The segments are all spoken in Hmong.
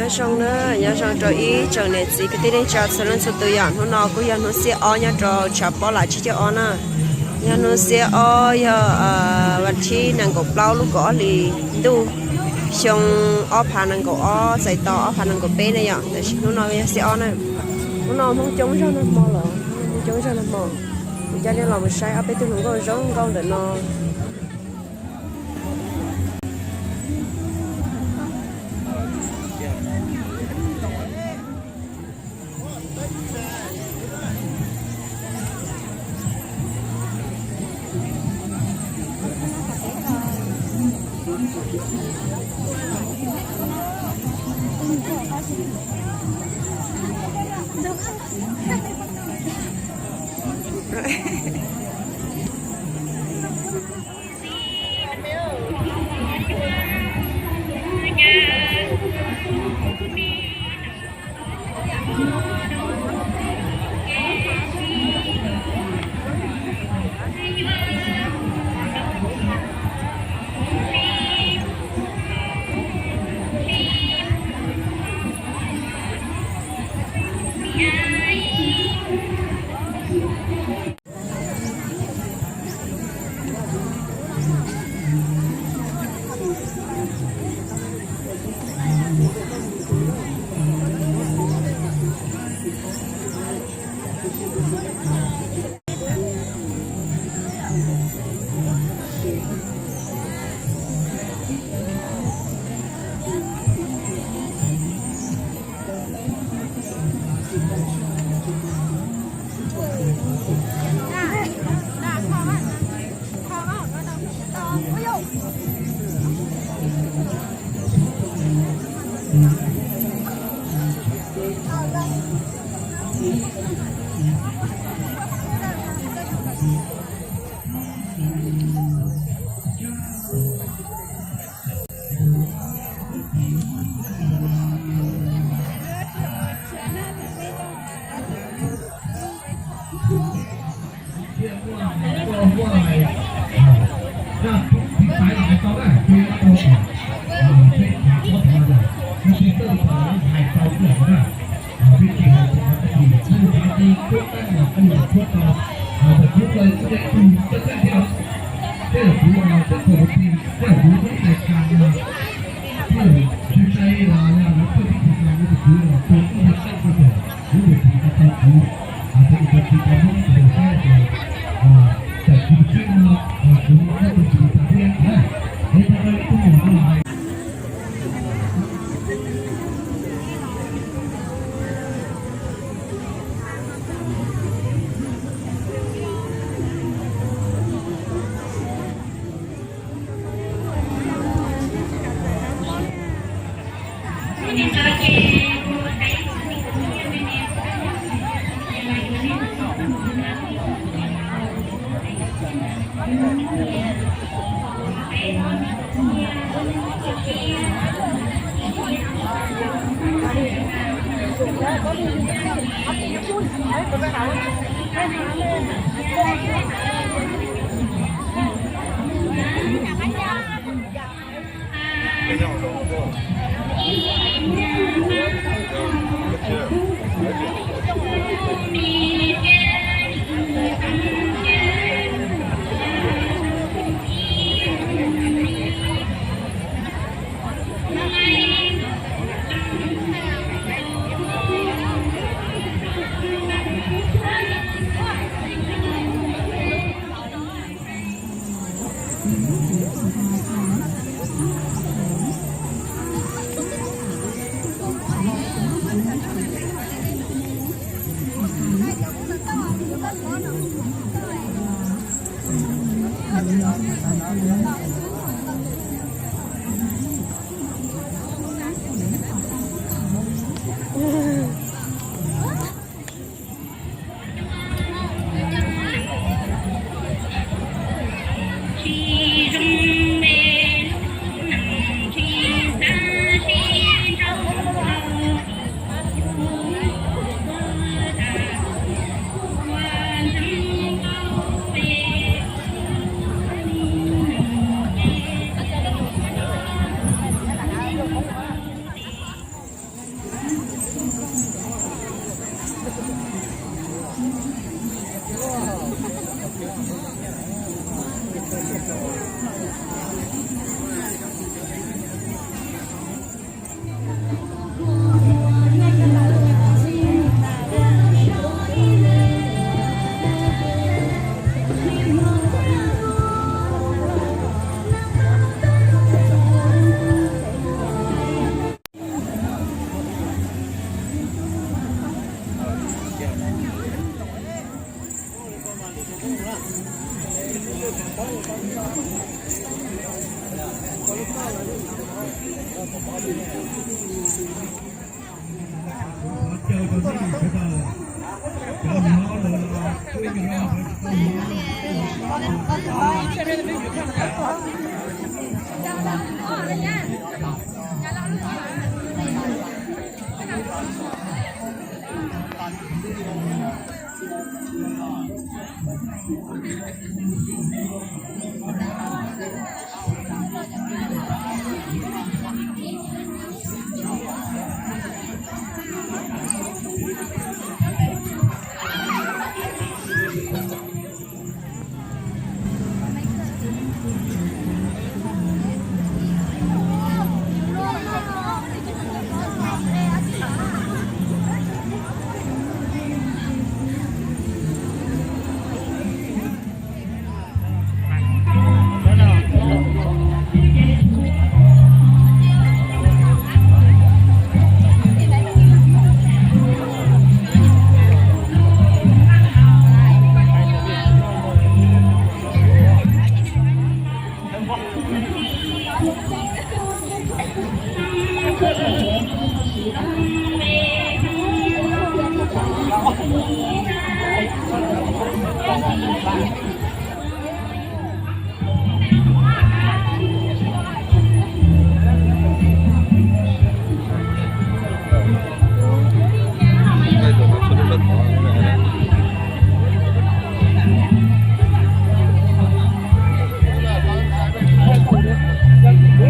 Nyob zoo na, nyob zoo rau ib tsoom niam txiv kwv tij neej tsa txhua leej txhua tus yom. Hnub no kuj yog hnub xiab ob nyob rau tshav pob lam tsib caug ob na. Yog hnub xiab ob, yog vas thib nees nkaum plaub lub kaum ob hlis ntuj xyoo ob phav nees nkaum ob txais tos ob phav nees nkaum peb na yom. Tab sis hnub no yog xiab ob na. Hnub no Hmoob coob zog nag hmo los, Hmoob coob zog nag hmo. Kuv coj nej los mus saib ob peb tug hluas nkauj zoo nkauj ntawm no.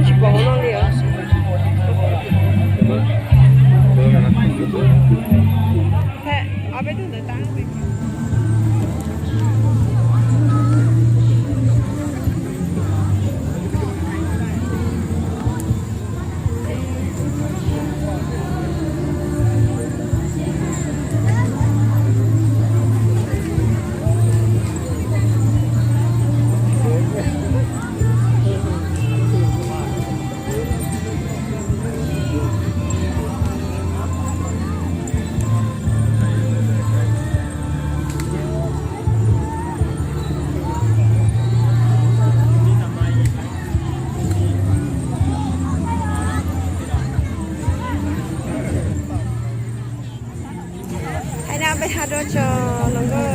Tsis pom hauv no li os. Thaij ob peb tug ntawd tag. Hais no peb has rau cov hluas nkauj